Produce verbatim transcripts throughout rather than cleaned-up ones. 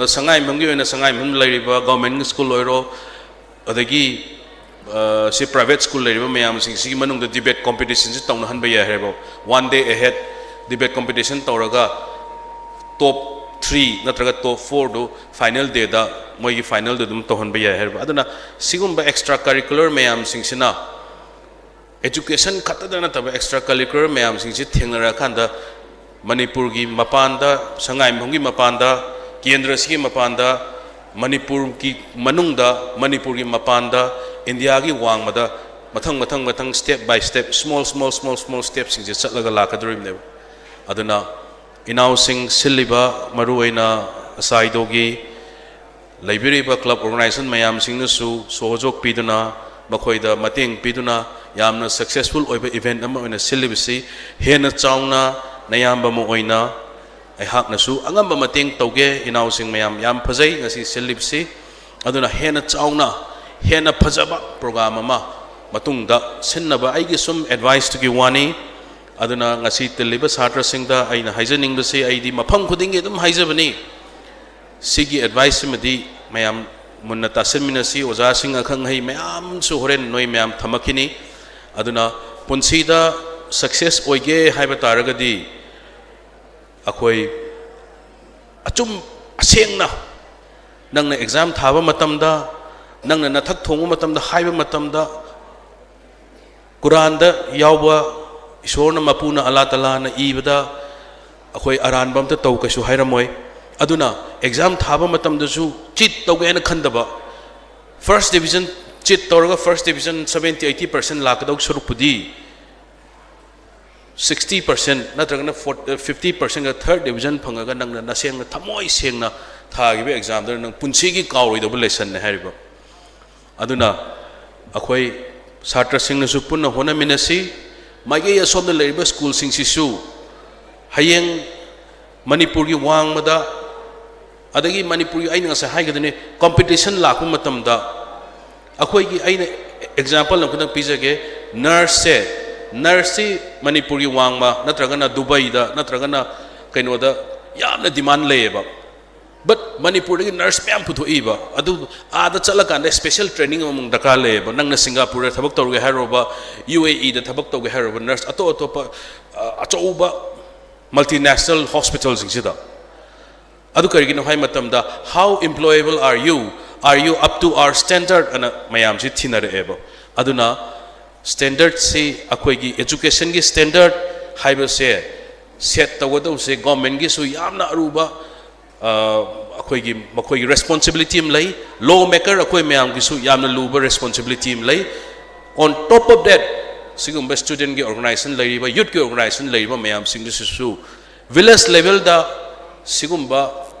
ꯁꯉꯥꯏꯌꯨꯝꯐꯝꯒꯤ ꯑꯣꯏꯅ ꯁꯉꯥꯏꯌꯨꯝꯐꯝ ꯂꯩꯔꯤꯕ ꯒꯣꯔꯃꯦꯟꯒꯤ ꯁ꯭ꯀꯨꯜ ꯑꯣꯏꯔꯣ, ꯑꯗꯒꯤ ꯁꯤ ꯄ꯭ꯔꯥꯏꯚꯦꯠ ꯁ꯭ꯀꯨꯜ ꯂꯩꯔꯤꯕ ꯃꯌꯥꯝꯁꯤꯡꯁꯤꯒꯤ ꯃꯅꯨꯡꯗ ꯗꯤꯕꯦꯠ ꯀꯣꯝꯄꯤꯇꯤꯁꯟꯁꯤ ꯇꯧꯅꯍꯟꯕ ꯌꯥꯏ ꯍꯥꯏꯔꯤꯕ꯫ One day ahead debate competition ꯇꯧꯔꯒ ꯇꯣꯞ ꯊ꯭ꯔꯤ ꯅꯠꯇ꯭ꯔꯒ ꯇꯣꯞ ꯐꯣꯔꯗꯨ ꯐꯥꯏꯅꯦꯜ ꯗꯦꯗ ꯃꯣꯏꯒꯤ ꯐꯥꯏꯅꯦꯜꯗꯨ ꯑꯗꯨꯝ ꯇꯧꯍꯟꯕ ꯌꯥꯏ ꯍꯥꯏꯔꯤꯕ꯫ ꯑꯗꯨꯅ ꯁꯤꯒꯨꯝꯕ ꯑꯦꯛꯁꯇ꯭ꯔꯥ ꯀꯔꯤꯀꯨꯂꯔ ꯃꯌꯥꯝꯁꯤꯡꯁꯤꯅ ꯑꯦꯖꯨꯀꯦꯁꯟ ꯈꯛꯇꯗ ꯅꯠꯇꯕ ꯑꯦꯛꯁꯇ꯭ꯔꯥ ꯀꯔꯤꯀꯨꯂꯔ ꯃꯌꯥꯝꯁꯤꯡꯁꯤ ꯊꯦꯡꯅꯔꯀꯥꯟꯗ ꯃꯅꯤꯄꯨꯔꯒꯤ ꯃꯄꯥꯟꯗ, ꯁꯉꯥꯏꯌꯨꯝꯐꯝꯒꯤ ꯃꯄꯥꯟꯗ, ꯀꯦꯟꯗ꯭ꯔꯁꯤꯒꯤ ꯃꯄꯥꯟꯗ, ꯃꯅꯤꯄꯨꯔꯒꯤ ꯃꯅꯨꯡꯗ, ꯃꯅꯤꯄꯨꯔꯒꯤ ꯃꯄꯥꯟꯗ, ꯏꯟꯗꯤꯌꯥꯒꯤ ꯋꯥꯡꯃꯗ ꯃꯊꯪ ꯃꯊꯪ ꯃꯊꯪ step by step, small small small small stepꯁꯤꯡꯁꯦ ꯆꯠꯂꯒ ꯂꯥꯛꯀꯗꯧꯔꯤꯕꯅꯦꯕ꯫ ꯑꯗꯨꯅ ꯏꯅꯥꯎꯁꯤꯡ ꯁꯤꯜꯂꯤꯕ, ꯃꯔꯨꯑꯣꯏꯅ ꯑꯁꯥꯏꯗꯣꯒꯤ ꯂꯩꯕꯤꯔꯤꯕ ꯀ꯭ꯂꯕ ꯑꯣꯔꯒꯅꯥꯏꯖꯦꯁꯟ ꯃꯌꯥꯝꯁꯤꯡꯅꯁꯨ ꯁꯣꯍꯣꯖꯣꯛ ꯄꯤꯗꯨꯅ, ꯃꯈꯣꯏꯗ ꯃꯇꯦꯡ ꯄꯤꯗꯨꯅ ꯌꯥꯝꯅ ꯁꯛꯁꯦꯁꯐꯨꯜ ꯑꯣꯏꯕ ꯏꯚꯦꯟꯠ ꯑꯃ ꯑꯣꯏꯅ ꯁꯤꯜꯂꯤꯕꯁꯤ ꯍꯦꯟꯅ ꯆꯥꯎꯅ ꯅꯌꯥꯝꯕ ꯑꯃ ꯑꯣꯏꯅ ꯑꯩꯍꯥꯛꯅꯁꯨ ꯑꯉꯝꯕ ꯃꯇꯦꯡ ꯇꯧꯒꯦ꯫ ꯏꯅꯥꯎꯁꯤꯡ ꯃꯌꯥꯝ, ꯌꯥꯝ ꯐꯖꯩ ꯉꯁꯤ ꯁꯤꯜꯂꯤꯕꯁꯤ꯫ ꯑꯗꯨꯅ ꯍꯦꯟꯅ ꯆꯥꯎꯅ, ꯍꯦꯟꯅ ꯐꯖꯕ ꯄ꯭ꯔꯣꯒ꯭ꯔꯥꯝ ꯑꯃ ꯃꯇꯨꯡꯗ ꯁꯤꯟꯅꯕ ꯑꯩꯒꯤ ꯁꯨꯝ ꯑꯦꯗꯚꯥꯏꯁꯇꯨꯒꯤ ꯋꯥꯅꯤ꯫ ꯑꯗꯨꯅ ꯉꯁꯤ ꯇꯤꯜꯂꯤꯕ ꯁꯥꯇ꯭ꯔꯁꯤꯡꯗ ꯑꯩꯅ ꯍꯥꯏꯖꯅꯤꯡꯕꯁꯤ, ꯑꯩꯗꯤ ꯃꯐꯝ ꯈꯨꯗꯤꯡꯒꯤ ꯑꯗꯨꯝ ꯍꯥꯏꯖꯕꯅꯤ, ꯁꯤꯒꯤ ꯑꯦꯗꯚꯥꯏꯁꯁꯤꯃꯗꯤ ꯃꯌꯥꯝ ꯃꯨꯟꯅ ꯇꯥꯁꯤꯟꯃꯤꯟꯅꯁꯤ꯫ ꯑꯣꯖꯥꯁꯤꯡ, ꯑꯈꯪ ꯑꯍꯩ ꯃꯌꯥꯝꯁꯨ ꯍꯣꯔꯦꯟ ꯅꯣꯏ ꯃꯌꯥꯝ ꯊꯝꯃꯛꯈꯤꯅꯤ꯫ ꯑꯗꯨꯅ ꯄꯨꯟꯁꯤꯗ ꯁꯛꯁꯦꯁ ꯑꯣꯏꯒꯦ ꯍꯥꯏꯕ ꯇꯥꯔꯒꯗꯤ ꯑꯩꯈꯣꯏ ꯑꯆꯨꯝ ꯑꯁꯦꯡꯅ, ꯅꯪꯅ ꯑꯦꯛꯖꯥꯝ ꯊꯥꯕ ꯃꯇꯝꯗ, ꯅꯪꯅ ꯅꯊꯛ ꯊꯣꯡꯕ ꯃꯇꯝꯗ, ꯍꯥꯏꯕ ꯃꯇꯝꯗ, ꯀꯨꯔꯥꯟꯗ ꯌꯥꯎꯕ ꯏꯁꯣꯔꯅ, ꯃꯄꯨꯅ, ꯑꯜꯂꯥ ꯇꯂꯥꯅ ꯏꯕꯗ ꯑꯩꯈꯣꯏ ꯑꯔꯥꯟꯕ ꯑꯝꯇ ꯇꯧ ꯀꯩꯁꯨ ꯍꯥꯏꯔꯝꯃꯣꯏ꯫ ꯑꯗꯨꯅ ꯑꯦꯛꯖꯥꯝ ꯊꯥꯕ ꯃꯇꯝꯗꯁꯨ ꯆꯤꯠ ꯇꯧꯒꯦ ꯍꯥꯏꯅ ꯈꯟꯗꯕ, ꯐꯥꯔꯁ ꯗꯤꯕꯤꯖꯟ ꯆꯤꯠ ꯇꯧꯔꯒ first division seventy eighty percent ꯂꯥꯛꯀꯗꯧ ꯁꯔꯨꯛꯄꯨꯗꯤ, sixty percent ꯅꯠꯇ꯭ꯔꯒꯅ ꯐꯤꯐꯇꯤ ꯄꯥꯔꯁꯦꯟꯒ ꯊꯥꯔꯠ ꯗꯤꯕꯤꯖꯟ ꯐꯪꯉꯒ ꯅꯪꯅ ꯅꯁꯦꯡꯅ ꯊꯃꯣꯏ ꯁꯦꯡꯅ ꯊꯥꯈꯤꯕ ꯑꯦꯛꯖꯥꯝꯗꯨꯅ ꯅꯪ ꯄꯨꯟꯁꯤꯒꯤ ꯀꯥꯎꯔꯣꯏꯗꯧꯕ ꯂꯦꯁꯟꯅꯦ ꯍꯥꯏꯔꯤꯕ꯫ ꯑꯗꯨꯅ ꯑꯩꯈꯣꯏ ꯁꯥꯇ꯭ꯔꯁꯤꯡꯅꯁꯨ ꯄꯨꯟꯅ ꯍꯣꯠꯅꯃꯤꯟꯅꯁꯤ꯫ ꯃꯥꯏꯀꯩ ꯑꯁꯣꯝꯗ ꯂꯩꯔꯤꯕ ꯁ꯭ꯀꯨꯜꯁꯤꯡꯁꯤꯁꯨ ꯍꯌꯦꯡ ꯃꯅꯤꯄꯨꯔꯒꯤ ꯋꯥꯡꯃꯗ, ꯑꯗꯒꯤ ꯃꯅꯤꯄꯨꯔꯒꯤ, ꯑꯩꯅ ꯉꯁꯥꯏ ꯍꯥꯏꯒꯗꯨꯅꯤ, ꯀꯣꯝꯄꯤꯇꯤꯁꯟ ꯂꯥꯛꯄ ꯃꯇꯝꯗ ꯑꯩꯈꯣꯏꯒꯤ, ꯑꯩꯅ ꯑꯦꯛꯖꯥꯝꯄꯜ ꯑꯃꯈꯛꯇꯪ ꯄꯤꯖꯒꯦ꯫ ꯅꯔꯁꯁꯦ, ꯅꯔꯁꯁꯤ ꯃꯅꯤꯄꯨꯔꯒꯤ ꯋꯥꯡꯃ ꯅꯠꯇ꯭ꯔꯒꯅ ꯗꯨꯕꯩꯗ ꯅꯠꯇ꯭ꯔꯒꯅ ꯀꯩꯅꯣꯗ ꯌꯥꯝꯅ ꯗꯤꯃꯥꯟ ꯂꯩꯌꯦꯕ꯫ But ꯃꯅꯤꯄꯨꯔꯗꯒꯤ ꯅꯔꯁ ꯃꯌꯥꯝ ꯄꯨꯊꯣꯛꯏꯕ ꯑꯗꯨ, ꯑꯥꯗ ꯆꯠꯂꯀꯥꯟꯗ ꯁ꯭ꯄꯦꯁꯦꯜ ꯇ꯭ꯔꯦꯅꯤꯡ ꯑꯃꯃꯨꯛ ꯗꯔꯀꯥꯔ ꯂꯩꯌꯦꯕ꯫ ꯅꯪꯅ ꯁꯤꯡꯒꯥꯄꯨꯔꯗ ꯊꯕꯛ ꯇꯧꯔꯒꯦ ꯍꯥꯏꯔꯨꯔꯕ, ꯌꯨ ꯑꯦ ꯏꯗ ꯊꯕꯛ ꯇꯧꯒꯦ ꯍꯥꯏꯔꯨꯔꯕ, ꯅꯔꯁ ꯑꯇꯣꯞ ꯑꯇꯣꯞꯄ ꯑ, ꯑꯆꯧꯕ ꯃꯜꯇꯤꯅꯦꯁꯅꯦꯜ ꯍꯣꯁꯄꯤꯇꯥꯜꯁꯤꯡꯁꯤꯗ꯫ ꯑꯗꯨ ꯀꯔꯤꯒꯤꯅꯣ ꯍꯥꯏ ꯃꯇꯝꯗ, how employable are you, are you up to our standard ꯑꯅ ꯃꯌꯥꯝꯁꯤ ꯊꯤꯅꯔꯛꯑꯦꯕ꯫ ꯑꯗꯨꯅ ꯁ꯭ꯇꯦꯟꯗꯔꯠꯁꯤ, ꯑꯩꯈꯣꯏꯒꯤ ꯑꯦꯖꯨꯀꯦꯁꯟꯒꯤ ꯁ꯭ꯇꯦꯟꯗꯔꯠ ꯍꯥꯏꯕꯁꯦ ꯁꯦꯠ ꯇꯧꯒꯗꯧꯕꯁꯦ ꯒꯣꯔꯃꯦꯟꯒꯤꯁꯨ ꯌꯥꯝꯅ ꯑꯔꯨꯕ, ꯑ, ꯑꯩꯈꯣꯏꯒꯤ, ꯃꯈꯣꯏꯒꯤ ꯔꯦꯁꯄꯣꯟꯁꯤꯕꯤꯂꯤꯇꯤ ꯑꯃ ꯂꯩ꯫ ꯂꯣ ꯃꯦꯀꯔ ꯑꯩꯈꯣꯏ ꯃꯌꯥꯝꯒꯤꯁꯨ ꯌꯥꯝꯅ ꯂꯨꯕ ꯔꯦꯁꯄꯣꯟꯁꯤꯕꯤꯂꯤꯇꯤ ꯑꯃ ꯂꯩ꯫ On top of that, ꯁꯤꯒꯨꯝꯕ ꯁ꯭ꯇꯨꯗꯦꯟꯒꯤ ꯑꯣꯔꯒꯅꯥꯏꯖꯦꯁꯟ ꯂꯩꯔꯤꯕ, ꯌꯨꯠꯀꯤ ꯑꯣꯔꯒꯅꯥꯏꯖꯦꯁꯟ ꯂꯩꯔꯤꯕ ꯃꯌꯥꯝꯁꯤꯡꯗꯨꯁꯨ ꯚꯤꯂꯦꯖ ꯂꯦꯚꯦꯜꯗ ꯁꯤꯒꯨꯝꯕ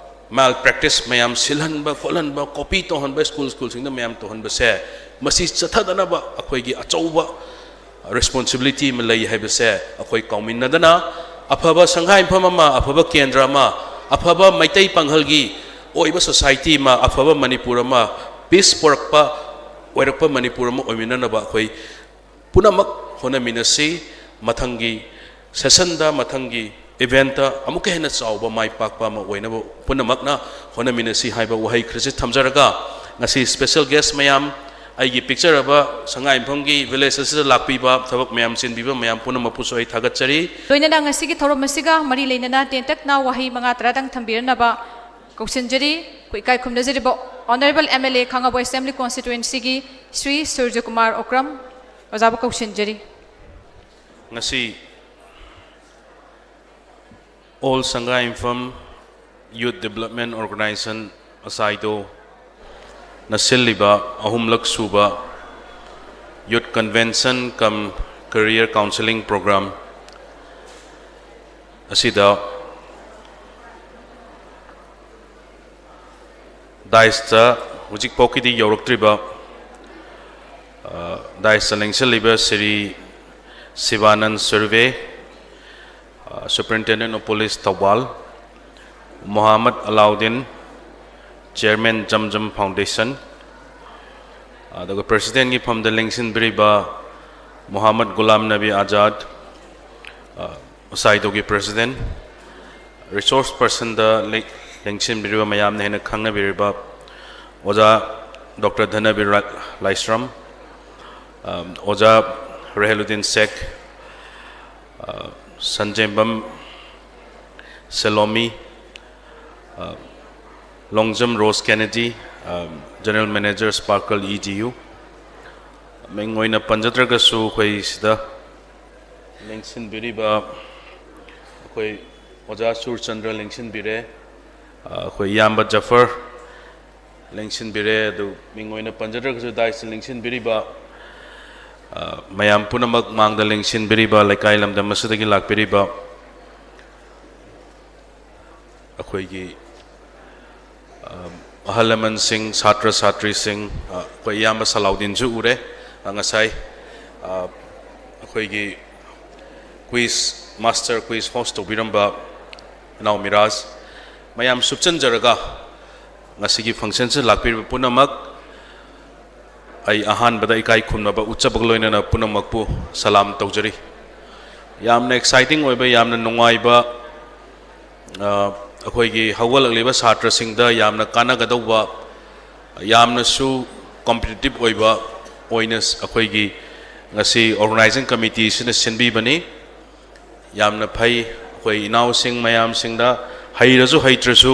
ꯃꯥꯜ ꯄ꯭ꯔꯦꯛꯇꯤꯁ ꯃꯌꯥꯝ ꯁꯤꯜꯍꯟꯕ ꯈꯣꯠꯍꯟꯕ, ꯀꯣꯄꯤ ꯇꯧꯍꯟꯕ, ꯁ꯭ꯀꯨꯜ ꯁ꯭ꯀꯨꯜꯁꯤꯡꯗ ꯃꯌꯥꯝ ꯇꯧꯍꯟꯕꯁꯦ, ꯃꯁꯤ ꯆꯠꯊꯗꯅꯕ ꯑꯩꯈꯣꯏꯒꯤ ꯑꯆꯧꯕ ꯔꯦꯁꯄꯣꯟꯁꯤꯕꯤꯂꯤꯇꯤ ꯑꯃ ꯂꯩ ꯍꯥꯏꯕꯁꯦ ꯑꯩꯈꯣꯏ ꯀꯥꯎꯃꯤꯟꯅꯗꯅ, ꯑꯐꯕ ꯁꯪꯒꯥꯏꯌꯨꯝꯐꯝ ꯑꯃ, ꯑꯐꯕ ꯀꯦꯟꯗ꯭ꯔ ꯑꯃ, ꯑꯐꯕ ꯃꯩꯇꯩ ꯄꯥꯡꯒꯜꯒꯤ ꯑꯣꯏꯕ ꯁꯣꯁꯥꯏꯇꯤ ꯑꯃ, ꯑꯐꯕ ꯃꯅꯤꯄꯨꯔ ꯑꯃ, ꯄꯤꯁ ꯄꯣꯔꯛꯄ, ꯑꯣꯏꯔꯛꯄ ꯃꯅꯤꯄꯨꯔ ꯑꯃ ꯑꯣꯏꯃꯤꯟꯅꯅꯕ ꯑꯩꯈꯣꯏ ꯄꯨꯝꯅꯃꯛ ꯍꯣꯠꯅꯃꯤꯟꯅꯁꯤ꯫ ꯃꯊꯪꯒꯤ ꯁꯦꯁꯟꯗ, ꯃꯊꯪꯒꯤ ꯏꯚꯦꯟꯠꯇ ꯑꯃꯨꯛꯀ ꯍꯦꯟꯅ ꯆꯥꯎꯕ, ꯃꯥꯏ ꯄꯥꯛꯄ ꯑꯃ ꯑꯣꯏꯅꯕ ꯄꯨꯝꯅꯃꯛꯅ ꯍꯣꯠꯅꯃꯤꯟꯅꯁꯤ ꯍꯥꯏꯕ ꯋꯥꯍꯩ ꯈꯔꯁꯤ ꯊꯝꯖꯔꯒ, ꯉꯁꯤ ꯁ꯭ꯄꯦꯁꯦꯜ ꯒꯦꯁ ꯃꯌꯥꯝ, ꯑꯩꯒꯤ ꯄꯤꯛꯆꯔꯕ ꯁꯉꯥꯏꯌꯨꯝꯐꯝꯒꯤ ꯚꯤꯂꯦꯖ ꯑꯁꯤꯗ ꯂꯥꯛꯄꯤꯕ, ꯊꯕꯛ ꯃꯌꯥꯝ ꯆꯦꯟꯕꯤꯕ ꯃꯌꯥꯝ ꯄꯨꯝꯅꯃꯛꯄꯨꯁꯨ ꯑꯩ ꯊꯥꯒꯠꯆꯔꯤ꯫ ꯂꯣꯏꯅꯅ ꯉꯁꯤꯒꯤ ꯊꯧꯔꯝ ꯑꯁꯤꯒ ꯃꯔꯤ ꯂꯩꯅꯅ ꯇꯦꯟꯇꯛꯅ ꯋꯥꯍꯩ ꯃꯉꯥ ꯇꯔꯥꯗꯪ ꯊꯝꯕꯤꯔꯅꯕ ꯀꯧꯁꯤꯟꯖꯔꯤ꯫ ꯑꯩꯈꯣꯏ ꯏꯀꯥꯏ ꯈꯨꯝꯅꯖꯔꯤꯕ honourable M L A Khangabok assembly ꯀꯣꯟꯁꯇꯤꯇ꯭ꯋꯦꯟꯁꯤꯒꯤ ꯁ꯭ꯔꯤ ꯁꯨꯔꯖꯀꯨꯃꯥꯔ ꯑꯣꯀ꯭ꯔꯝ ꯑꯣꯖꯥꯕꯨ ꯀꯧꯁꯤꯟꯖꯔꯤ꯫ ꯉꯁꯤ All Sangaimpham Youth Development Organization, ꯑꯁꯥꯏꯗꯣꯅ ꯁꯤꯜꯂꯤꯕ ꯑꯍꯨꯝꯂꯛ ꯁꯨꯕ Youth Convention cum Career Counseling Program ꯑꯁꯤꯗ ꯗꯥꯏꯁꯇ ꯍꯧꯖꯤꯛ ꯐꯥꯎꯒꯤꯗꯤ ꯌꯧꯔꯛꯇ꯭ꯔꯤꯕ, ꯑ, ꯗꯥꯏꯁꯇ ꯂꯦꯡꯁꯤꯜꯂꯤꯕ ꯁ꯭ꯔꯤ ꯁꯤꯕꯥꯅꯟ ꯁꯨꯔꯚꯦ, ꯑ, Superintendent of Police Thoubal, ꯃꯣꯍꯥꯃꯗ Alauddin, Chairman ꯖꯝ ꯖꯝ Foundation, ꯑꯗꯨꯒ ꯄ꯭ꯔꯦꯁꯤꯗꯦꯟꯒꯤ ꯐꯝꯗ ꯂꯦꯡꯁꯤꯟꯕꯤꯔꯤꯕ ꯃꯣꯍꯥꯃꯗ ꯒꯨꯂꯥꯝ ꯅꯕꯤ ꯑꯥꯖꯥꯗ, ꯑ, ꯑꯁꯥꯏꯗꯣꯒꯤ ꯄ꯭ꯔꯦꯁꯤꯗꯦꯟ, ꯔꯤꯁꯣꯔꯁ ꯄꯔꯁꯟꯗ ꯂꯦꯡ-, ꯂꯦꯡꯁꯤꯟꯕꯤꯔꯤꯕ ꯃꯌꯥꯝꯅ ꯍꯦꯟꯅ ꯈꯪꯅꯕꯤꯔꯤꯕ ꯑꯣꯖꯥ ꯗꯣꯛꯇꯔ ꯙꯅꯕꯤꯔ ꯂꯥꯏꯁ꯭ꯔꯝ, ꯑ, ꯑꯣꯖꯥ ꯔꯦꯍꯂꯨꯗꯤꯟ ꯁꯦꯈ, ꯑ, ꯁꯟꯖꯦꯝꯕꯝ ꯁꯦꯂꯣꯃꯤ, ꯑ, Longjam Ross Kennedy, uh, general manager Sparkle I G U. ꯃꯤꯡ ꯑꯣꯏꯅ ꯄꯟꯖꯗ꯭ꯔꯒꯁꯨ ꯑꯩꯈꯣꯏ ꯁꯤꯗ ꯂꯦꯡꯁꯤꯟꯕꯤꯔꯤꯕ ꯑꯩꯈꯣꯏ ꯑꯣꯖꯥ ꯁꯨꯔꯆꯟꯗ꯭ꯔ ꯂꯦꯡꯁꯤꯟꯕꯤꯔꯦ, ꯑ, ꯑꯩꯈꯣꯏ ꯏꯌꯥꯝꯕ ꯖꯐꯔ ꯂꯦꯡꯁꯤꯟꯕꯤꯔꯦ, ꯑꯗꯨ ꯃꯤꯡ ꯑꯣꯏꯅ ꯄꯟꯖꯗ꯭ꯔꯒꯁꯨ ꯗꯥꯏꯁꯇ ꯂꯦꯡꯁꯤꯟꯕꯤꯔꯤꯕ, ꯑ, ꯃꯌꯥꯝ ꯄꯨꯝꯅꯃꯛ, ꯃꯥꯡꯗ ꯂꯦꯡꯁꯤꯟꯕꯤꯔꯤꯕ ꯂꯩꯀꯥꯏ ꯂꯝꯗꯝ ꯑꯁꯤꯗꯒꯤ ꯂꯥꯛꯄꯤꯔꯤꯕ ꯑꯩꯈꯣꯏꯒꯤ, ꯑ, ꯑꯍꯜ ꯂꯃꯟꯁꯤꯡ, ꯁꯥꯇ꯭ꯔ ꯁꯥꯇ꯭ꯔꯤꯁꯤꯡ, ꯑ, ꯑꯩꯈꯣꯏ ꯏꯌꯥꯝꯕ ꯁꯂꯥꯎꯗꯤꯟꯁꯨ ꯎꯔꯦ, ꯑ, ꯉꯁꯥꯏ, ꯑ, ꯑꯩꯈꯣꯏꯒꯤ quiz, master quiz host ꯇꯧꯕꯤꯔꯝꯕ ꯏꯅꯥꯎ ꯃꯤꯔꯥꯖ, ꯃꯌꯥꯝ ꯁꯨꯞꯆꯟꯖꯔꯒ ꯉꯁꯤꯒꯤ functionꯁꯤꯗ ꯂꯥꯛꯄꯤꯔꯤꯕ ꯄꯨꯝꯅꯃꯛ ꯑꯩ ꯑꯍꯥꯟꯕꯗ ꯏꯀꯥꯏ ꯈꯨꯝꯅꯕ ꯎꯠꯆꯕꯒ ꯂꯣꯏꯅꯅ ꯄꯨꯝꯅꯃꯛꯄꯨ ꯁꯂꯥꯝ ꯇꯧꯖꯔꯤ꯫ ꯌꯥꯝꯅ exciting ꯑꯣꯏꯕ, ꯌꯥꯝꯅ ꯅꯨꯡꯉꯥꯏꯕ, ꯑ, ꯑꯩꯈꯣꯏꯒꯤ ꯍꯧꯒꯠꯂꯛꯂꯤꯕ ꯁꯥꯇ꯭ꯔꯁꯤꯡꯗ ꯌꯥꯝꯅ ꯀꯥꯟꯅꯒꯗꯧꯕ, ꯌꯥꯝꯅꯁꯨ competitive ꯑꯣꯏꯕ ꯑꯣꯏꯅ ꯑꯩꯈꯣꯏꯒꯤ ꯉꯁꯤ organizing committeeꯁꯤꯅ ꯁꯤꯟꯕꯤꯕꯅꯤ꯫ ꯌꯥꯝꯅ ꯐꯩ꯫ ꯑꯩꯈꯣꯏ ꯏꯅꯥꯎꯁꯤꯡ ꯃꯌꯥꯝꯁꯤꯡꯗ ꯍꯩꯔꯁꯨ ꯍꯩꯇ꯭ꯔꯁꯨ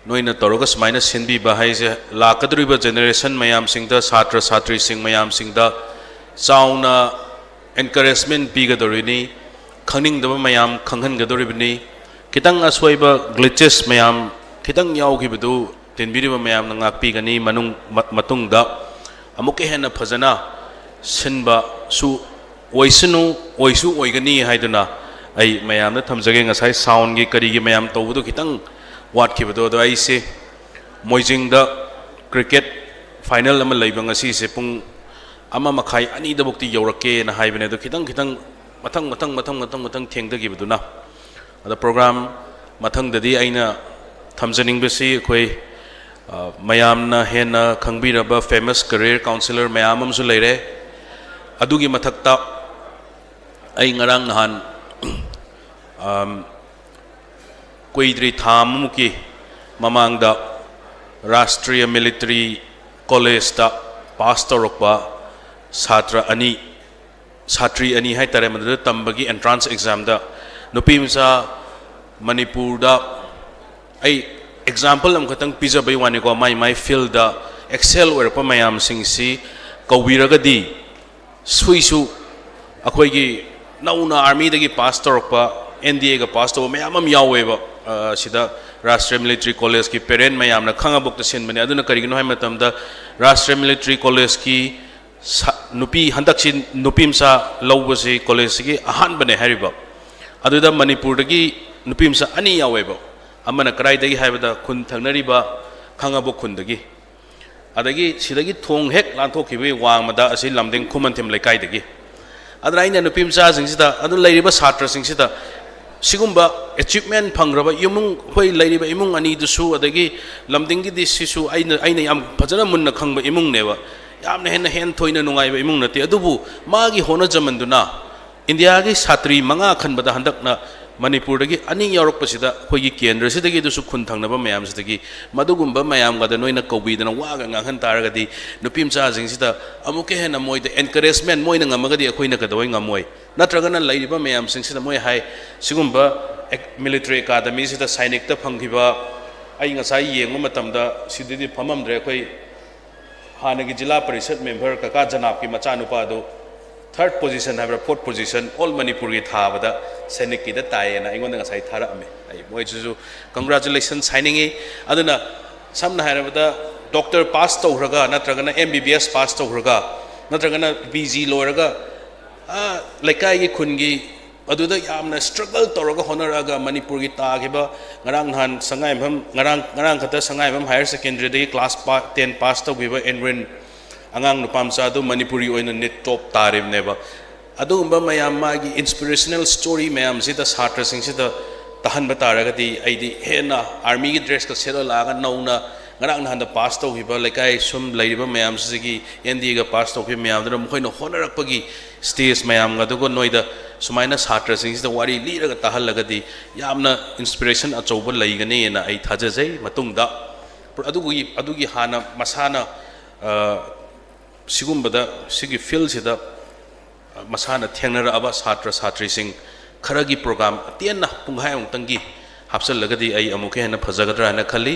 ꯅꯣꯏꯅ ꯇꯧꯔꯒ ꯁꯨꯃꯥꯏꯅ ꯁꯤꯟꯕꯤꯕ ꯍꯥꯏꯁꯦ ꯂꯥꯛꯀꯗꯧꯔꯤꯕ generation ꯃꯌꯥꯝꯁꯤꯡꯗ, ꯁꯥꯇ꯭ꯔ ꯁꯥꯇ꯭ꯔꯤꯁꯤꯡ ꯃꯌꯥꯝꯁꯤꯡꯗ ꯆꯥꯎꯅ encouragement ꯄꯤꯒꯗꯧꯔꯤꯅꯤ, ꯈꯪꯅꯤꯡꯗꯕ ꯃꯌꯥꯝ ꯈꯪꯍꯟꯒꯗꯧꯔꯤꯕꯅꯤ꯫ ꯈꯤꯇꯪ ꯑꯁꯣꯏꯕ, glitches ꯃꯌꯥꯝ ꯈꯤꯇꯪ ꯌꯥꯎꯈꯤꯕꯗꯨ ꯇꯤꯟꯕꯤꯔꯤꯕ ꯃꯌꯥꯝꯅ ꯉꯥꯛꯄꯤꯒꯅꯤ꯫ ꯃꯅꯨꯡ-, ꯃ-, ꯃꯇꯨꯡꯗ ꯑꯃꯨꯛꯀ ꯍꯦꯟꯅ ꯐꯖꯅ ꯁꯤꯟꯕꯁꯨ ꯑꯣꯏꯁꯅꯨ, ꯑꯣꯏꯁꯨ ꯑꯣꯏꯒꯅꯤ ꯍꯥꯏꯗꯨꯅ ꯑꯩ ꯃꯌꯥꯝꯗ ꯊꯝꯖꯒꯦ꯫ ꯉꯁꯥꯏ soundꯒꯤ ꯀꯔꯤꯒꯤ ꯃꯌꯥꯝ ꯇꯧꯕꯗꯨ ꯈꯤꯇꯪ ꯋꯥꯠꯈꯤꯕꯗꯣ, ꯑꯗꯣ ꯑꯩꯁꯦ ꯃꯣꯏꯖꯤꯡꯗ cricket final ꯑꯃ ꯂꯩꯕ ꯉꯁꯤꯁꯦ ꯄꯨꯡ ꯑꯃ ꯃꯈꯥꯏ, ꯑꯅꯤꯗꯐꯥꯎꯗꯤ ꯌꯧꯔꯛꯀꯦꯅ ꯍꯥꯏꯕꯅꯦ, ꯑꯗꯣ ꯈꯤꯇꯪ ꯈꯤꯇꯪ ꯃꯊꯪ ꯃꯊꯪ ꯃꯊꯪ ꯃꯊꯪ ꯃꯊꯪ ꯊꯦꯡꯊꯈꯤꯕꯗꯨꯅ꯫ ꯑꯗꯣ program ꯃꯊꯪꯗꯗꯤ ꯑꯩꯅ ꯊꯝꯖꯅꯤꯡꯕꯁꯤ ꯑꯩꯈꯣꯏ, ꯑ, ꯃꯌꯥꯝꯅ ꯍꯦꯟꯅ ꯈꯪꯕꯤꯔꯕ famous career counsellor ꯃꯌꯥꯝ ꯑꯃꯁꯨ ꯂꯩꯔꯦ꯫ ꯑꯗꯨꯒꯤ ꯃꯊꯛꯇ ꯑꯩ ꯉꯔꯥꯡ ꯅꯍꯥꯟ, ꯑꯝ, ꯀꯨꯏꯗ꯭ꯔꯤ, ꯊꯥ ꯑꯃꯃꯨꯛꯀꯤ ꯃꯃꯥꯡꯗ ꯔꯥꯁꯇ꯭ꯔꯤꯌꯥ ꯃꯤꯂꯤꯇꯔꯤ ꯀꯣꯂꯦꯖꯇ ꯄꯥꯁ ꯇꯧꯔꯛꯄ ꯁꯥꯇ꯭ꯔ ꯑꯅꯤ, ꯁꯥꯇ꯭ꯔꯤ ꯑꯅꯤ ꯍꯥꯏꯇꯥꯔꯦ, ꯃꯗꯨꯗ ꯇꯝꯕꯒꯤ ꯑꯦꯟꯇ꯭ꯔꯥꯟꯁ ꯑꯦꯛꯖꯥꯝꯗ ꯅꯨꯄꯤ ꯃꯆꯥ ꯃꯅꯤꯄꯨꯔꯗ, ꯑꯩ ꯑꯦꯛꯖꯥꯝꯄꯜ ꯑꯃꯈꯛꯇꯪ ꯄꯤꯖꯕꯩ ꯋꯥꯅꯤꯀꯣ, ꯃꯥꯏ ꯃꯥꯏ ꯐꯤꯜꯗ ꯑꯦꯛꯁꯦꯜ ꯑꯣꯏꯔꯛꯄ ꯃꯌꯥꯝꯁꯤꯡꯁꯤ ꯀꯧꯕꯤꯔꯒꯗꯤ, ꯁꯨꯏꯁꯨ ꯑꯩꯈꯣꯏꯒꯤ ꯅꯧꯅ ꯑꯥꯔꯃꯤꯗꯒꯤ ꯄꯥꯁ ꯇꯧꯔꯛꯄ, ꯑꯦꯟ ꯗꯤ ꯑꯦꯒ ꯄꯥꯁ ꯇꯧꯕ ꯃꯌꯥꯝ ꯑꯃ ꯌꯥꯎꯋꯦꯕ, ꯑ, ꯁꯤꯗ ꯔꯥꯁꯇ꯭ꯔꯤꯌꯥ ꯃꯤꯂꯤꯇꯔꯤ ꯀꯣꯂꯦꯖꯀꯤ ꯄꯦꯔꯦꯟ ꯃꯌꯥꯝꯅ ꯈꯪꯉꯕꯣꯛꯇ ꯁꯤꯟꯕꯅꯦ꯫ ꯑꯗꯨꯅ ꯀꯔꯤꯒꯤꯅꯣ ꯍꯥꯏꯕ ꯃꯇꯝꯗ, ꯔꯥꯁꯇ꯭ꯔꯤꯌꯥ ꯃꯤꯂꯤꯇꯔꯤ ꯀꯣꯂꯦꯖꯀꯤ ꯁ-, ꯅꯨꯄꯤ, ꯍꯟꯗꯛꯁꯤ ꯅꯨꯄꯤ ꯃꯆꯥ ꯂꯧꯕꯁꯤ ꯀꯣꯂꯦꯖꯁꯤꯒꯤ ꯑꯍꯥꯟꯕꯅꯦ ꯍꯥꯏꯔꯤꯕ꯫ ꯑꯗꯨꯗ ꯃꯅꯤꯄꯨꯔꯗꯒꯤ ꯅꯨꯄꯤ ꯃꯆꯥ ꯑꯅꯤ ꯌꯥꯎꯋꯦꯕ꯫ ꯑꯃꯅ ꯀꯗꯥꯏꯗꯒꯤ ꯍꯥꯏꯕꯗ, ꯈꯨꯟ ꯊꯪꯅꯔꯤꯕ ꯈꯥꯉꯕꯣꯛ ꯈꯨꯟꯗꯒꯤ꯫ ꯑꯗꯒꯤ ꯁꯤꯗꯒꯤ ꯊꯣꯡ ꯍꯦꯛ ꯂꯥꯟꯊꯣꯛꯈꯤꯕꯒꯤ ꯋꯥꯡꯃꯗ ꯑꯁꯤ ꯂꯝꯗꯤꯡ ꯈꯨꯃꯟꯊꯦꯝ ꯂꯩꯀꯥꯏꯗꯒꯤ꯫ ꯑꯗꯨꯅ ꯑꯩꯅ ꯅꯨꯄꯤ ꯃꯆꯥꯁꯤꯡꯁꯤꯗ, ꯑꯗꯨ ꯂꯩꯔꯤꯕ ꯁꯥꯇ꯭ꯔꯁꯤꯡꯁꯤꯗ ꯁꯤꯒꯨꯝꯕ ꯑꯦꯆꯤꯞꯃꯦꯟ ꯐꯪꯈ꯭ꯔꯕ ꯏꯃꯨꯡ, ꯑꯩꯈꯣꯏ ꯂꯩꯔꯤꯕ ꯏꯃꯨꯡ ꯑꯅꯤꯗꯨꯁꯨ, ꯑꯗꯒꯤ ꯂꯝꯗꯤꯡꯒꯤꯗꯤ ꯁꯤꯁꯨ ꯑꯩꯅ, ꯑꯩꯅ ꯌꯥꯝ ꯐꯖꯅ ꯃꯨꯟꯅ ꯈꯪꯕ ꯏꯃꯨꯡꯅꯦꯕ꯫ ꯌꯥꯝꯅ ꯍꯦꯟꯅ ꯍꯦꯟ ꯊꯣꯏꯅ ꯅꯨꯡꯉꯥꯏꯕ ꯏꯃꯨꯡ ꯅꯠꯇꯦ, ꯑꯗꯨꯕꯨ ꯃꯥꯒꯤ ꯍꯣꯠꯅꯖꯃꯟꯗꯨꯅ ꯏꯟꯗꯤꯌꯥꯒꯤ ꯁꯥꯇ꯭ꯔꯤ ꯃꯉꯥ ꯈꯟꯕꯗ ꯍꯟꯗꯛꯅ ꯃꯅꯤꯄꯨꯔꯗꯒꯤ ꯑꯅꯤ ꯌꯥꯎꯔꯛꯄꯁꯤꯗ, ꯑꯩꯈꯣꯏꯒꯤ ꯀꯦꯟꯗ꯭ꯔꯁꯤꯗꯒꯤ, ꯑꯗꯨꯁꯨ ꯈꯨꯟ ꯊꯪꯅꯕ ꯃꯌꯥꯝꯁꯤꯗꯒꯤ, ꯃꯗꯨꯒꯨꯝꯕ ꯃꯌꯥꯝꯒꯗ ꯅꯣꯏꯅ ꯀꯧꯕꯤꯗꯅ ꯋꯥꯒ ꯉꯥꯡꯍꯟ ꯇꯥꯔꯒꯗꯤ, ꯅꯨꯄꯤ ꯃꯆꯥꯁꯤꯡꯁꯤꯗ ꯑꯃꯨꯛꯀ ꯍꯦꯟꯅ ꯃꯣꯏꯗ ꯑꯦꯟꯀꯔꯦꯖꯃꯦꯟ ꯃꯣꯏꯅ ꯉꯝꯃꯒꯗꯤ ꯑꯩꯈꯣꯏꯅ ꯀꯩꯗꯧꯕꯩ ꯉꯝꯃꯣꯏ? ꯅꯠꯇ꯭ꯔꯒꯅ ꯂꯩꯔꯤꯕ ꯃꯌꯥꯝꯁꯤꯡꯁꯤꯗ ꯃꯣꯏ ꯍꯥꯏ, ꯁꯤꯒꯨꯝꯕ ꯑꯦꯛ-, ꯃꯤꯂꯤꯇꯔꯤ ꯑꯦꯀꯥꯗꯃꯤꯁꯤꯗ ꯁꯥꯏꯅꯤꯛꯇ ꯐꯪꯈꯤꯕ, ꯑꯩ ꯉꯁꯥꯏ ꯌꯦꯡꯕ ꯃꯇꯝꯗ ꯁꯤꯗꯗꯤ ꯐꯝꯃꯝꯗ꯭ꯔꯦ, ꯑꯩꯈꯣꯏ ꯍꯥꯟꯅꯒꯤ ꯖꯤꯂꯥ ꯄꯔꯤꯁꯠ ꯃꯦꯝꯕꯔ ꯀꯀꯥ ꯖꯅꯥꯕꯀꯤ ꯃꯆꯥꯅꯨꯄꯥꯗꯨ ꯊꯔꯠ ꯄꯣꯖꯤꯁꯟ ꯍꯥꯏꯕ꯭ꯔꯥ, ꯐꯣꯔꯠ ꯄꯣꯖꯤꯁꯟ ꯑꯣꯜ ꯃꯅꯤꯄꯨꯔꯒꯤ ꯊꯥꯕꯗ ꯁꯥꯏꯅꯤꯛꯀꯤꯗ ꯇꯥꯏꯌꯦꯅ ꯑꯩꯉꯣꯟꯗ ꯉꯁꯥꯏ ꯊꯥꯔꯛꯑꯝꯃꯦ꯫ ꯑꯩ ꯃꯣꯏꯁꯤꯁꯨ ꯀꯪꯒ꯭ꯔꯥꯆꯨꯂꯦꯁꯟꯁ ꯍꯥꯏꯅꯤꯡꯉꯤ꯫ ꯑꯗꯨꯅ ꯁꯝꯅ ꯍꯥꯏꯔꯕꯗ, ꯗꯣꯛꯇꯔ ꯄꯥꯁ ꯇꯧꯈ꯭ꯔꯒ ꯅꯠꯇ꯭ꯔꯒꯅ ꯑꯦꯝ ꯕꯤ ꯕꯤ ꯑꯦꯁ ꯄꯥꯁ ꯇꯧꯈ꯭ꯔꯒ ꯅꯠꯇ꯭ꯔꯒꯅ ꯄꯤ ꯖꯤ ꯂꯣꯏꯔꯒ, ꯑꯥ, ꯂꯩꯀꯥꯏꯒꯤ, ꯈꯨꯟꯒꯤ ꯑꯗꯨꯗ ꯌꯥꯝꯅ ꯁ꯭ꯇ꯭ꯔꯒꯜ ꯇꯧꯔꯒ ꯍꯣꯠꯅꯔꯛꯑꯒ ꯃꯅꯤꯄꯨꯔꯒꯤ ꯇꯥꯈꯤꯕ, ꯉꯔꯥꯡ ꯅꯍꯥꯟ ꯁꯉꯥꯏꯌꯨꯝꯐꯝ, ꯉꯔꯥꯡ, ꯉꯔꯥꯡ ꯈꯛꯇ ꯁꯉꯥꯏꯌꯨꯝꯐꯝ ꯍꯥꯌꯔ ꯁꯦꯀꯦꯟꯗꯔꯤꯗꯒꯤ ꯀ꯭ꯂꯥꯁ ꯄꯥ-, ꯇꯦꯟ ꯄꯥꯁ ꯇꯧꯈꯤꯕ ꯑꯦꯟꯋꯤꯟ ꯑꯉꯥꯡ ꯅꯨꯄꯥ ꯃꯆꯥ ꯑꯗꯨ ꯃꯅꯤꯄꯨꯔꯒꯤ ꯑꯣꯏꯅ ꯅꯤꯠ ꯇꯣꯞ ꯇꯥꯔꯤꯕꯅꯦꯕ꯫ ꯑꯗꯨꯒꯨꯝꯕ ꯃꯌꯥꯝ, ꯃꯥꯒꯤ ꯏꯟꯁꯄꯤꯔꯦꯁꯅꯦꯜ ꯁ꯭ꯇꯣꯔꯤ ꯃꯌꯥꯝꯁꯤꯗ ꯁꯥꯇ꯭ꯔꯁꯤꯡꯁꯤꯗ ꯇꯥꯍꯟꯕ ꯇꯥꯔꯒꯗꯤ, ꯑꯩꯗꯤ ꯍꯦꯟꯅ ꯑꯥꯔꯃꯤꯒꯤ ꯗ꯭ꯔꯦꯁꯀ ꯁꯦꯠꯂ ꯂꯥꯛꯑꯒ ꯅꯧꯅ ꯉꯔꯥꯡ ꯅꯍꯥꯟꯗ ꯄꯥꯁ ꯇꯧꯈꯤꯕ, ꯂꯩꯀꯥꯏ ꯁꯨꯝ ꯂꯩꯔꯤꯕ ꯃꯌꯥꯝꯁꯤꯗꯒꯤ ꯑꯦꯟ ꯗꯤ ꯑꯦꯒ ꯄꯥꯁ ꯇꯧꯈꯤꯕ ꯃꯌꯥꯝꯗꯨꯅ ꯃꯈꯣꯏꯅ ꯍꯣꯠꯅꯔꯛꯄꯒꯤ ꯁ꯭ꯇꯦꯖ ꯃꯌꯥꯝꯒ ꯑꯗꯨꯒ ꯅꯣꯏꯗ ꯁꯨꯃꯥꯏꯅ ꯁꯥꯇ꯭ꯔꯁꯤꯡꯁꯤꯗ ꯋꯥꯔꯤ ꯂꯤꯔꯒ ꯇꯥꯍꯜꯂꯒꯗꯤ ꯌꯥꯝꯅ inspiration ꯑꯆꯧꯕ ꯂꯩꯒꯅꯤꯅ ꯑꯩ ꯊꯥꯖꯖꯩ꯫ ꯃꯇꯨꯡꯗ ꯑꯗꯨꯒꯤ ꯑꯗꯨꯒꯤ ꯍꯥꯟꯅ ꯃꯁꯥꯅ ꯑ, ꯁꯤꯒꯨꯝꯕꯗ, ꯁꯤꯒꯤ fieldꯁꯤꯗ ꯃꯁꯥꯅ ꯊꯦꯡꯅꯔꯛꯑꯕ ꯁꯥꯇ꯭ꯔ ꯁꯥꯇ꯭ꯔꯤꯁꯤꯡ ꯈꯔꯒꯤ program ꯑꯇꯦꯟꯅ ꯄꯨꯡꯈꯥꯏꯃꯨꯛꯇꯪꯒꯤ ꯍꯥꯞꯆꯤꯜꯂꯒꯗꯤ ꯑꯩ ꯑꯃꯨꯛꯀ ꯍꯦꯟꯅ ꯐꯖꯒꯗ꯭ꯔꯥ ꯍꯥꯏꯅ ꯈꯜꯂꯤ꯫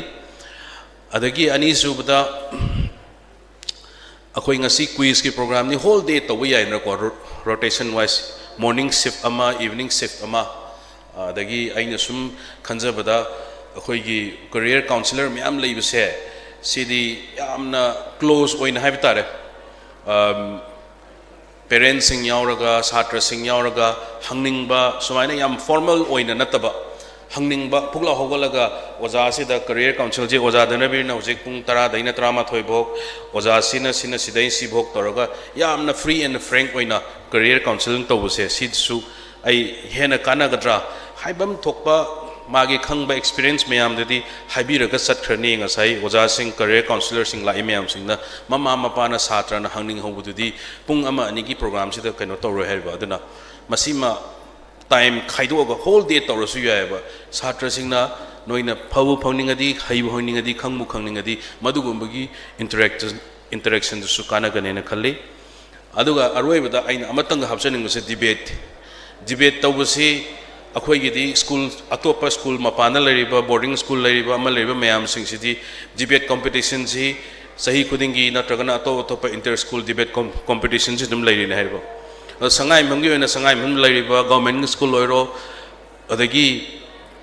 ꯑꯗꯒꯤ ꯑꯅꯤꯁꯨꯕꯗ, ꯑꯩꯈꯣꯏ ꯉꯁꯤ quizꯀꯤ programꯅꯤ, whole day ꯇꯧꯕ ꯌꯥꯏꯗꯅꯀꯣ, ro-, rotation wise, morning shift ꯑꯃ, evening shift ꯑꯃ꯫ ꯑꯗꯒꯤ ꯑꯩꯅ ꯁꯨꯝ ꯈꯟꯖꯕꯗ, ꯑꯩꯈꯣꯏꯒꯤ career counsellor ꯃꯌꯥꯝ ꯂꯩꯕꯁꯦ, ꯁꯤꯗꯤ ꯌꯥꯝꯅ close ꯑꯣꯏꯅ ꯍꯥꯏꯕ ꯇꯥꯔꯦ, ꯑꯝ, parentsꯁꯤꯡ ꯌꯥꯎꯔꯒ, ꯁꯥꯇ꯭ꯔꯁꯤꯡ ꯌꯥꯎꯔꯒ ꯍꯪꯅꯤꯡꯕ, ꯁꯨꯃꯥꯏꯅ ꯌꯥꯝ formal ꯑꯣꯏꯅ ꯅꯠꯇꯕ, ꯍꯪꯅꯤꯡꯕ, ꯄꯨꯛꯂꯥꯎ ꯍꯧꯒꯠꯂꯒ ꯑꯣꯖꯥꯁꯤꯗ, career counsellorꯁꯤ ꯑꯣꯖꯥ ꯙꯅꯕꯤꯔꯅ ꯍꯧꯖꯤꯛ ꯄꯨꯡ ꯇꯔꯥꯗꯩꯅ ꯇꯔꯥꯃꯥꯊꯣꯏ ꯐꯥꯎ, ꯑꯣꯖꯥꯁꯤꯅ ꯁꯤꯅ ꯁꯤꯗꯩ ꯁꯤꯐꯥꯎ ꯇꯧꯔꯒ ꯌꯥꯝꯅ free and frank ꯑꯣꯏꯅ career counselling ꯇꯧꯕꯁꯦ, ꯁꯤꯗꯁꯨ ꯑꯩ ꯍꯦꯟꯅ ꯀꯥꯟꯅꯒꯗ꯭ꯔꯥ? ꯍꯥꯏꯐꯝ ꯊꯣꯛꯄ ꯃꯥꯒꯤ ꯈꯪꯕ experience ꯃꯌꯥꯝꯗꯨꯗꯤ ꯍꯥꯏꯕꯤꯔꯒ ꯆꯠꯈ꯭ꯔꯅꯤ꯫ ꯉꯁꯥꯏ ꯑꯣꯖꯥꯁꯤꯡ, career counsellorꯁꯤꯡ ꯂꯥꯛꯏ ꯃꯌꯥꯝꯁꯤꯡꯅ ꯃꯃꯥ ꯃꯄꯥꯅ ꯁꯥꯇ꯭ꯔꯅ ꯍꯪꯅꯤꯡꯍꯧꯕꯗꯨꯗꯤ ꯄꯨꯡ ꯑꯃ ꯑꯅꯤꯒꯤ programꯁꯤꯗ ꯀꯩꯅꯣ ꯇꯧꯔꯣꯏ ꯍꯥꯏꯔꯤꯕ꯫ ꯑꯗꯨꯅ ꯃꯁꯤꯃ time ꯈꯥꯏꯗꯣꯛꯑꯒ whole day ꯇꯧꯔꯁꯨ ꯌꯥꯏꯑꯕ꯫ ꯁꯥꯇ꯭ꯔꯁꯤꯡꯅ ꯅꯣꯏꯅ ꯐꯕꯨ ꯐꯪꯅꯤꯡꯉꯗꯤ, ꯍꯩꯕꯨ ꯍꯩꯅꯤꯡꯉꯗꯤ, ꯈꯪꯕꯨ ꯈꯪꯅꯤꯡꯉꯗꯤ, ꯃꯗꯨꯒꯨꯝꯕꯒꯤ interaction, interactionꯗꯨꯁꯨ ꯀꯥꯟꯅꯒꯅꯦꯅ ꯈꯜꯂꯤ꯫ ꯑꯗꯨꯒ ꯑꯔꯣꯏꯕꯗ ꯑꯩꯅ ꯑꯃꯇꯪꯒ ꯍꯥꯞꯆꯅꯤꯡꯕꯁꯦ debate꯫ Debate ꯇꯧꯕꯁꯤ ꯑꯩꯈꯣꯏꯒꯤꯗꯤ school, ꯑꯇꯣꯞꯄ school, ꯃꯄꯥꯟꯗ ꯂꯩꯔꯤꯕ, boarding school ꯂꯩꯔꯤꯕ, ꯑꯃ ꯂꯩꯔꯤꯕ ꯃꯌꯥꯝꯁꯤꯡꯁꯤꯗꯤ debate competitionꯁꯤ ꯆꯍꯤ ꯈꯨꯗꯤꯡꯒꯤ ꯅꯠꯇ꯭ꯔꯒꯅ ꯑꯇꯣꯞ ꯑꯇꯣꯞꯄ inter school debate com-, competitionꯁꯤ ꯑꯗꯨꯝ ꯂꯩꯔꯤꯅꯦ ꯍꯥꯏꯔꯤꯕ꯫ ꯑꯗꯣ ꯁꯉꯥꯏꯌꯨꯝꯐꯝꯒꯤ ꯑꯣꯏꯅ ꯁꯉꯥꯏꯌꯨꯝꯐꯝ ꯂꯩꯔꯤꯕ government school ꯑꯣꯏꯔꯣ, ꯑꯗꯒꯤ,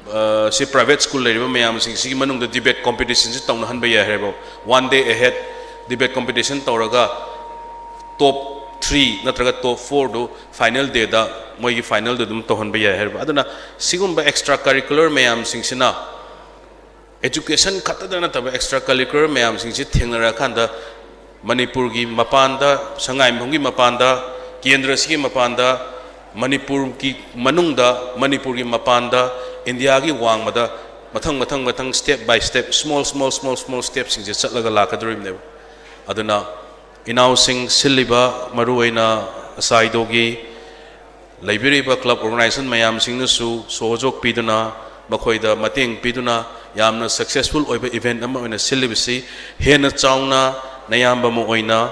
ꯑ, ꯁꯤ private school ꯂꯩꯔꯤꯕ ꯃꯌꯥꯝꯁꯤꯡꯁꯤꯒꯤ ꯃꯅꯨꯡꯗ debate competitionꯁꯤ ꯇꯧꯅꯍꯟꯕ ꯌꯥꯏ ꯍꯥꯏꯔꯤꯕ꯫ One day ahead debate competition ꯇꯧꯔꯒ top three ꯅꯠꯇ꯭ꯔꯒ top fourꯗꯨ final dayꯗ ꯃꯣꯏꯒꯤ finalꯗ ꯑꯗꯨꯝ ꯇꯧꯍꯟꯕ ꯌꯥꯏ ꯍꯥꯏꯔꯤꯕ꯫ ꯑꯗꯨꯅ ꯁꯤꯒꯨꯝꯕ extra curricular ꯃꯌꯥꯝꯁꯤꯡꯁꯤꯅ education ꯈꯛꯇꯗ ꯅꯠꯇꯕ extra curricular ꯃꯌꯥꯝꯁꯤꯡꯁꯤ ꯊꯦꯡꯅꯔꯀꯥꯟꯗ ꯃꯅꯤꯄꯨꯔꯒꯤ ꯃꯄꯥꯟꯗ, ꯁꯉꯥꯏꯌꯨꯝꯐꯝꯒꯤ ꯃꯄꯥꯟꯗ, ꯀꯦꯟꯗ꯭ꯔꯁꯤꯒꯤ ꯃꯄꯥꯟꯗ, ꯃꯅꯤꯄꯨꯔꯒꯤ ꯃꯅꯨꯡꯗ, ꯃꯅꯤꯄꯨꯔꯒꯤ ꯃꯄꯥꯟꯗ, ꯏꯟꯗꯤꯌꯥꯒꯤ ꯋꯥꯡꯃꯗ ꯃꯊꯪ, ꯃꯊꯪ, ꯃꯊꯪ step by step, small, small, small, small stepꯁꯤꯡꯁꯦ ꯆꯠꯂꯒ ꯂꯥꯛꯀꯗꯧꯔꯤꯕꯅꯦꯕ꯫ ꯑꯗꯨꯅ ꯏꯅꯥꯎꯁꯤꯡ ꯁꯤꯜꯂꯤꯕ, ꯃꯔꯨꯑꯣꯏꯅ ꯑꯁꯥꯏꯗꯣꯒꯤ ꯂꯩꯕꯤꯔꯤꯕ club organization ꯃꯌꯥꯝꯁꯤꯡꯅꯁꯨ ꯁꯣꯍꯣꯖꯣꯛ ꯄꯤꯗꯨꯅ, ꯃꯈꯣꯏꯗ ꯃꯇꯦꯡ ꯄꯤꯗꯨꯅ ꯌꯥꯝꯅ successful ꯑꯣꯏꯕ event ꯑꯃ ꯑꯣꯏꯅ ꯁꯤꯜꯂꯤꯕꯁꯤ ꯍꯦꯟꯅ ꯆꯥꯎꯅ ꯅꯌꯥꯝꯕ ꯑꯃ ꯑꯣꯏꯅ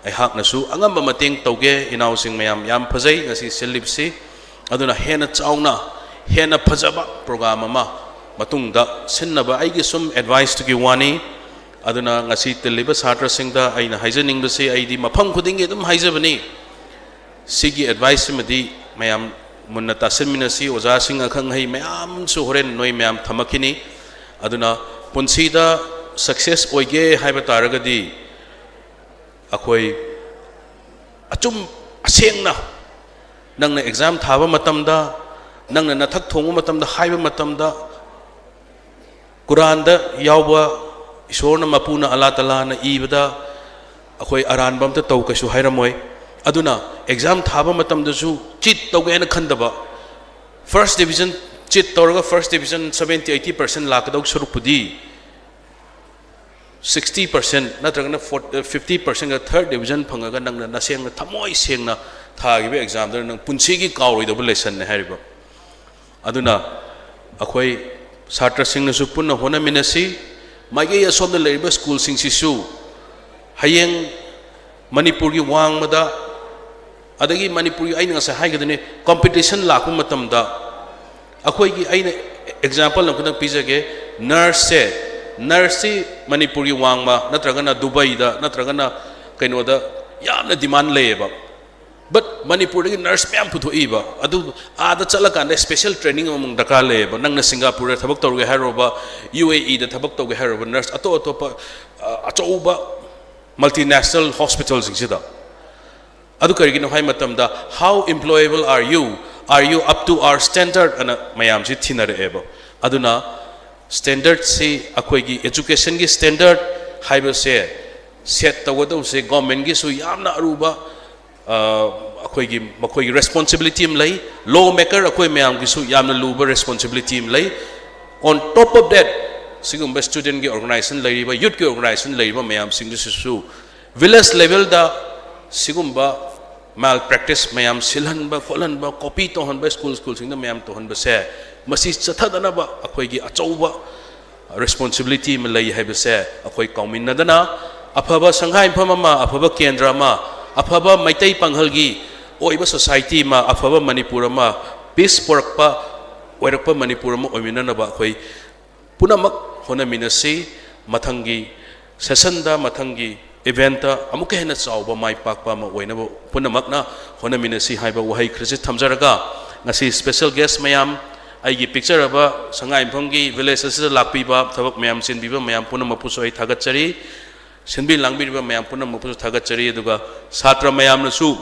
ꯑꯩꯍꯥꯛꯅꯁꯨ ꯑꯉꯝꯕ ꯃꯇꯦꯡ ꯇꯧꯒꯦ꯫ ꯏꯅꯥꯎꯁꯤꯡ ꯃꯌꯥꯝ, ꯌꯥꯝ ꯐꯖꯩ ꯉꯁꯤ ꯁꯤꯜꯂꯤꯕꯁꯤ꯫ ꯑꯗꯨꯅ ꯍꯦꯟꯅ ꯆꯥꯎꯅ, ꯍꯦꯟꯅ ꯐꯖꯕ program ꯑꯃ ꯃꯇꯨꯡꯗ ꯁꯤꯟꯅꯕ ꯑꯩꯒꯤ ꯁꯨꯝ advice ꯇꯨꯒꯤ ꯋꯥꯅꯤ꯫ ꯑꯗꯨꯅ ꯉꯁꯤ ꯇꯤꯜꯂꯤꯕ ꯁꯥꯇ꯭ꯔꯁꯤꯡꯗ ꯑꯩꯅ ꯍꯥꯏꯖꯅꯤꯡꯕꯁꯤ, ꯑꯩꯗꯤ ꯃꯐꯝ ꯈꯨꯗꯤꯡꯒꯤ ꯑꯗꯨꯝ ꯍꯥꯏꯖꯕꯅꯤ, ꯁꯤꯒꯤ advice ꯁꯤꯃꯗꯤ ꯃꯌꯥꯝ ꯃꯨꯟꯅ ꯇꯥꯁꯤꯟꯃꯤꯟꯅꯁꯤ꯫ ꯑꯣꯖꯥꯁꯤꯡ, ꯑꯈꯪ ꯑꯍꯩ ꯃꯌꯥꯝꯁꯨ ꯍꯣꯔꯦꯟ ꯅꯣꯏ ꯃꯌꯥꯝ ꯊꯝꯃꯛꯈꯤꯅꯤ꯫ ꯑꯗꯨꯅ ꯄꯨꯟꯁꯤꯗ success ꯑꯣꯏꯒꯦ ꯍꯥꯏꯕ ꯇꯥꯔꯒꯗꯤ ꯑꯩꯈꯣꯏ ꯑꯆꯨꯝ ꯑꯁꯦꯡꯅ, ꯅꯪꯅ exam ꯊꯥꯕ ꯃꯇꯝꯗ, ꯅꯪꯅ ꯅꯊꯛ ꯊꯣꯡꯕ ꯃꯇꯝꯗ, ꯍꯥꯏꯕ ꯃꯇꯝꯗ, ꯀꯨꯔꯥꯟꯗ ꯌꯥꯎꯕ, ꯏꯁꯣꯔꯅ, ꯃꯄꯨꯅ, ꯑꯜꯂꯥ ꯇꯂꯥꯅ ꯏꯕꯗ ꯑꯩꯈꯣꯏ ꯑꯔꯥꯟꯕ ꯑꯝꯇ ꯇꯧ ꯀꯩꯁꯨ ꯍꯥꯏꯔꯝꯃꯣꯏ꯫ ꯑꯗꯨꯅ exam ꯊꯥꯕ ꯃꯇꯝꯗꯁꯨ cheat ꯇꯧꯒꯦ ꯍꯥꯏꯅ ꯈꯟꯗꯕ, first division cheat ꯇꯧꯔꯒ first division seventy eighty percent ꯂꯥꯛꯀꯗꯧ ꯁꯔꯨꯛꯄꯨꯗꯤ, sixty percent ꯅꯠꯇ꯭ꯔꯒꯅ forty, fifty percent ꯒ third division ꯐꯪꯉꯒ ꯅꯪꯅ ꯅꯁꯦꯡꯅ ꯊꯃꯣꯏ ꯁꯦꯡꯅ ꯊꯥꯈꯤꯕ exam ꯗꯨꯅ ꯅꯪ ꯄꯨꯟꯁꯤꯒꯤ ꯀꯥꯎꯔꯣꯏꯗꯕ lesson ꯅꯦ ꯍꯥꯏꯔꯤꯕ꯫ ꯑꯗꯨꯅ ꯑꯩꯈꯣꯏ ꯁꯥꯇ꯭ꯔꯁꯤꯡꯅꯁꯨ ꯄꯨꯟꯅ ꯍꯣꯠꯅꯃꯤꯟꯅꯁꯤ꯫ ꯃꯥꯏꯀꯩ ꯑꯁꯣꯝꯗ ꯂꯩꯔꯤꯕ school ꯁꯤꯡꯁꯤꯁꯨ ꯍꯌꯦꯡ ꯃꯅꯤꯄꯨꯔꯒꯤ ꯋꯥꯡꯃꯗ, ꯑꯗꯒꯤ ꯃꯅꯤꯄꯨꯔꯒꯤ, ꯑꯩꯅ ꯉꯁꯥꯏ ꯍꯥꯏꯒꯗꯨꯅꯤ, competition ꯂꯥꯛꯄ ꯃꯇꯝꯗ ꯑꯩꯈꯣꯏꯒꯤ, ꯑꯩꯅ example ꯑꯃꯈꯛꯇꯪ ꯄꯤꯖꯒꯦ, nurse ꯁꯦ, nurse ꯁꯤ ꯃꯅꯤꯄꯨꯔꯒꯤ ꯋꯥꯡꯃ ꯅꯠꯇ꯭ꯔꯒꯅ ꯗꯨꯕꯩꯗ ꯅꯠꯇ꯭ꯔꯒꯅ ꯀꯩꯅꯣꯗ ꯌꯥꯝꯅ demand ꯂꯩꯌꯦꯕ꯫ But ꯃꯅꯤꯄꯨꯔꯗꯒꯤ nurse ꯃꯌꯥꯝ ꯄꯨꯊꯣꯛꯏꯕ, ꯑꯗꯨ ꯑꯥꯗ ꯆꯠꯂꯀꯥꯟꯗ special training ꯑꯃꯃꯨꯛ ꯗꯔꯀꯥꯔ ꯂꯩꯌꯦꯕ꯫ ꯅꯪꯅ ꯁꯤꯡꯒꯥꯄꯨꯔꯗ ꯊꯕꯛ ꯇꯧꯔꯒꯦ ꯍꯥꯏꯔꯨꯔꯕ, U A E ꯗ ꯊꯕꯛ ꯇꯧꯒꯦ ꯍꯥꯏꯔꯨꯔꯕ, nurse ꯑꯇꯣꯞ ꯑꯇꯣꯞꯄ, ꯑ, ꯑꯆꯧꯕ multinational hospital ꯁꯤꯡꯁꯤꯗ꯫ ꯑꯗꯨ ꯀꯔꯤꯒꯤꯅꯣ ꯍꯥꯏ ꯃꯇꯝꯗ, "How employable are you? Are you up to our standard?" ꯑꯅ ꯃꯌꯥꯝꯁꯤ ꯊꯤꯅꯔꯛꯑꯦꯕ꯫ ꯑꯗꯨꯅ standard ꯁꯤ, ꯑꯩꯈꯣꯏꯒꯤ education ꯒꯤ standard ꯍꯥꯏꯕꯁꯦ set ꯇꯧꯒꯗꯧꯕꯁꯦ government ꯒꯤꯁꯨ ꯌꯥꯝꯅ ꯑꯔꯨꯕ, ꯑ, ꯑꯩꯈꯣꯏꯒꯤ, ꯃꯈꯣꯏꯒꯤ responsibility ꯑꯃ ꯂꯩ꯫ Law maker ꯑꯩꯈꯣꯏ ꯃꯌꯥꯝꯒꯤꯁꯨ ꯌꯥꯝꯅ ꯂꯨꯕ responsibility ꯑꯃ ꯂꯩ꯫ On top of that, ꯁꯤꯒꯨꯝꯕ student ꯀꯤ organization ꯂꯩꯔꯤꯕ, youth ꯀꯤ organization ꯂꯩꯔꯤꯕ ꯃꯌꯥꯝꯁꯤꯡꯗꯨꯁꯨ village level ꯗ ꯁꯤꯒꯨꯝꯕ ꯃꯥꯜ ꯄ꯭ꯔꯦꯛꯇꯤꯁ ꯃꯌꯥꯝ ꯁꯤꯜꯍꯟꯕ ꯈꯣꯠꯍꯟꯕ, ꯀꯣꯄꯤ ꯇꯧꯍꯟꯕ, ꯁ꯭ꯀꯨꯜ ꯁ꯭ꯀꯨꯜꯁꯤꯡꯗ ꯃꯌꯥꯝ ꯇꯧꯍꯟꯕꯁꯦ, ꯃꯁꯤ ꯆꯠꯊꯗꯅꯕ ꯑꯩꯈꯣꯏꯒꯤ ꯑꯆꯧꯕ ꯔꯦꯁꯄꯣꯟꯁꯤꯕꯤꯂꯤꯇꯤ ꯑꯃ ꯂꯩ ꯍꯥꯏꯕꯁꯦ ꯑꯩꯈꯣꯏ ꯀꯥꯎꯃꯤꯟꯅꯗꯅ, ꯑꯐꯕ ꯁꯪꯒꯥꯏ ꯃꯐꯝ ꯑꯃ, ꯑꯐꯕ ꯀꯦꯟꯗ꯭ꯔ ꯑꯃ, ꯑꯐꯕ ꯃꯩꯇꯩ ꯄꯥꯡꯒꯜꯒꯤ ꯑꯣꯏꯕ ꯁꯣꯁꯥꯏꯇꯤ ꯑꯃ, ꯑꯐꯕ ꯃꯅꯤꯄꯨꯔ ꯑꯃ, ꯄꯤꯁ ꯄꯨꯔꯛꯄ, ꯑꯣꯏꯔꯛꯄ ꯃꯅꯤꯄꯨꯔ ꯑꯃ ꯑꯣꯏꯃꯤꯟꯅꯅꯕ ꯑꯩꯈꯣꯏ ꯄꯨꯝꯅꯃꯛ ꯍꯣꯠꯅꯃꯤꯟꯅꯁꯤ꯫ ꯃꯊꯪꯒꯤ ꯁꯦꯁꯟꯗ, ꯃꯊꯪꯒꯤ ꯏꯚꯦꯟꯠꯇ ꯑꯃꯨꯛꯀ ꯍꯦꯟꯅ ꯆꯥꯎꯕ, ꯃꯥꯏ ꯄꯥꯛꯄ ꯑꯃ ꯑꯣꯏꯅꯕ ꯄꯨꯝꯅꯃꯛꯅ ꯍꯣꯠꯅꯃꯤꯟꯅꯁꯤ ꯍꯥꯏꯕ ꯋꯥꯍꯩ ꯈꯔꯁꯤ ꯊꯝꯖꯔꯒ, ꯉꯁꯤ ꯁ꯭ꯄꯦꯁꯦꯜ ꯒꯦꯁ ꯃꯌꯥꯝ, ꯑꯩꯒꯤ ꯄꯤꯛꯆꯔꯕ ꯁꯉꯥꯏꯌꯨꯝꯐꯝꯒꯤ ꯚꯤꯂꯦꯖ ꯑꯁꯤꯗ ꯂꯥꯛꯄꯤꯕ, ꯊꯕꯛ ꯃꯌꯥꯝ ꯆꯤꯟꯕꯤꯕ ꯃꯌꯥꯝ ꯄꯨꯝꯅꯃꯛꯄꯨꯁꯨ ꯑꯩ ꯊꯥꯒꯠꯆꯔꯤ꯫ ꯁꯤꯟꯕꯤ ꯂꯥꯡꯕꯤꯔꯤꯕ ꯃꯌꯥꯝ ꯄꯨꯝꯅꯃꯛꯄꯨꯁꯨ ꯊꯥꯒꯠꯆꯔꯤ꯫ ꯑꯗꯨꯒ ꯁꯥꯇ꯭ꯔ ꯃꯌꯥꯝꯅꯁꯨ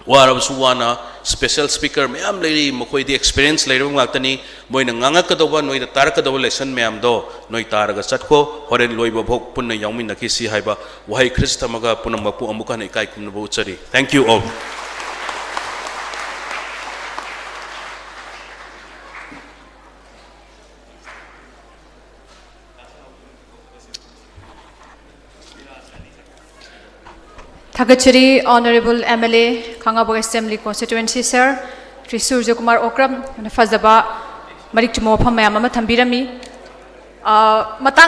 ꯋꯥꯔꯕꯁꯨ ꯋꯥꯅ, ꯁ꯭ꯄꯦꯁꯦꯜ ꯁ꯭ꯄꯤꯀꯔ ꯃꯌꯥꯝ ꯂꯩꯔꯤ, ꯃꯈꯣꯏꯗꯤ ꯑꯦꯛꯁꯄꯤꯔꯤꯌꯦꯟꯁ ꯂꯩꯔꯕ ꯉꯥꯛꯇꯅꯤ꯫ ꯃꯣꯏꯅ ꯉꯥꯡꯉꯛꯀꯗꯧꯕ, ꯅꯣꯏꯗ ꯇꯥꯔꯛꯀꯗꯧꯕ ꯂꯦꯁꯟ ꯃꯌꯥꯝꯗꯣ ꯅꯣꯏ ꯇꯥꯔꯒ ꯆꯠꯈꯣ꯫ ꯍꯣꯔꯦꯟ ꯂꯣꯏꯕ ꯐꯥꯎ ꯄꯨꯟꯅ ꯌꯥꯎꯃꯤꯟꯅꯈꯤꯁꯤ ꯍꯥꯏꯕ ꯋꯥꯍꯩ ꯈꯔꯁꯤ ꯊꯝꯃꯒ ꯄꯨꯝꯅꯃꯛꯄꯨ ꯑꯃꯨꯛ ꯍꯟꯅ ꯏꯀꯥꯏ ꯈꯨꯝꯅꯕ ꯎꯠꯆꯔꯤ꯫ Thank you all. ꯊꯥꯒꯠꯆꯔꯤ꯫ Honourable M L A, Khangabok Assembly Constituency sir, Shri Surajkumar Okram. ꯌꯥꯝꯅ ꯐꯖꯕ ꯃꯔꯤꯛ ꯆꯨꯝꯕ ꯋꯥꯐꯝ ꯃꯌꯥꯝ ꯑꯃ ꯊꯝꯕꯤꯔꯝꯃꯤ꯫ ꯑ, ꯃꯇꯥꯡ